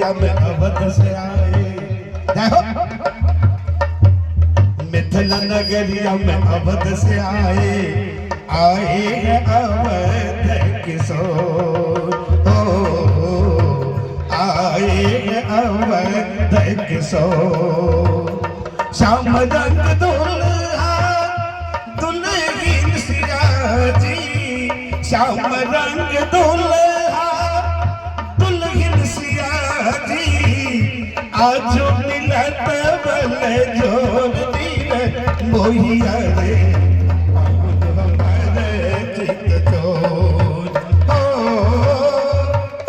नगरिया में अवध से आए। जय हो। मिथिला नगरिया में अवध से आए, आए हैं अवध किशोर, हो आए हैं अवध किशोर। श्याम रंग दुल्हा दुल्हीन सिया जी, श्याम रंग दुल्हा दुल्हन सिया जी, आज मिलत बल जोर नीर मोहिया रे, पाहुन हमारे चित चोर, हो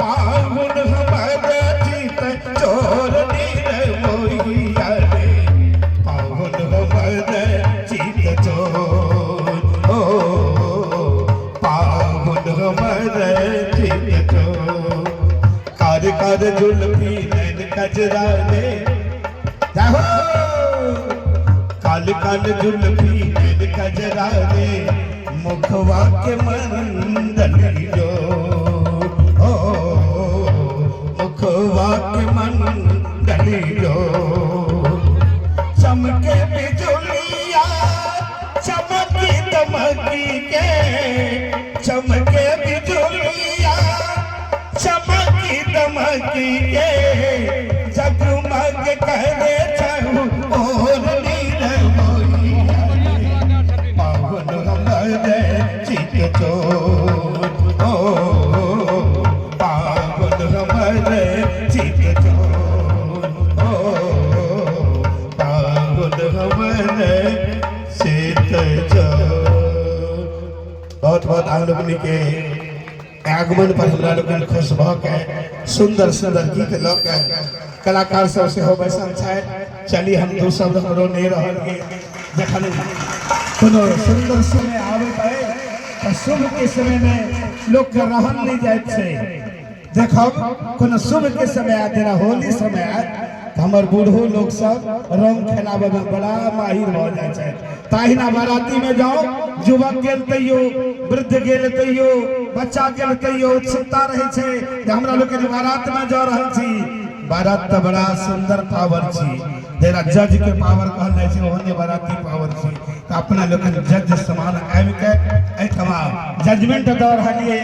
पाहुन हमारे चित चोर नीर मोहिया रे, पाहुन हमारे चित चोर, हो पाहुन हमारे चित चोर। कार कार जुल्फी नैन कजरा रे, जय हो। काल काल जुल्फी नैन कजरा रे, मुखवा के मंदलियो, ओ मुखवा के मंदलियो। चमके बिजुलिया चमकी दमकी के, चमके बिजुलिया चमकी दमकी के, जगमग करे छहु और नीर मोहिया रे, पाहुन हमारे चित चोर, ओ पाहुन हमारे चित चोर, ओ पाहुन हमारे चित चोर। बहुत बहुत अहाँ लोगनि के आगमन पर हमरा लोकनि खुश भऽ के सुंदर सुंदर गीत लऽ के कलाकार सब सेहो बैसल छथि। चली, हम दू शब्द हमरो नहि रहल गेल। जखन कोनो सुंदर समय आबैत अइ तऽ शुभ के समय में लोक के रहल नहि जाइत छै। देखब, कोनो शुभ के समय आयत, जेना होली समय आयत, तऽ हमर बूढ़ो लोक सब रंग खेलाबे में बड़ा माहिर भऽ जाइ छथि। तहिना बाराती में जाओ, युवक गेल तैयो, वृद्ध गेल तैयो, बच्चा गेल तैयो, उत्सुकता रहै छै जे हमरा लोकनि बारात में जा रहल छी। बारात तऽ बड़ा सुंदर पावर छी, जेना जज के पावर कहल जाइ छै, ओहने बाराती पावर छी। तऽ अपना लोकनि जज समान आबि के एहिठमा जजमेंट दऽ रहलियै।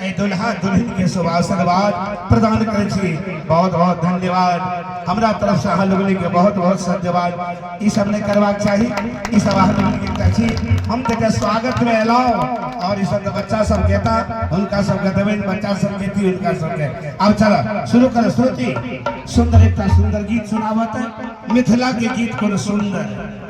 एहि दुल्हा दुल्हन के शुभ आशीर्वाद प्रदान करै छी। बहुत बहुत धन्यवाद हमरा तरफ से अहाँ लोगनी के, बहुत बहुत धन्यवाद। ई सब नहीं करबाक चाही, ई सब अहाँ लोगनी के एकटा छी। हम तऽ स्वागत में एलहुँ और ई सब तऽ बच्चा सब गेता, हुनका सबके देबनि, बच्चा सब गेती हुनका सबके। आब चल, शुरू कर। श्रुति सुंदर एकटा सुंदर गीत सुनाबत, मिथिला के गीत कोनो सुंदर।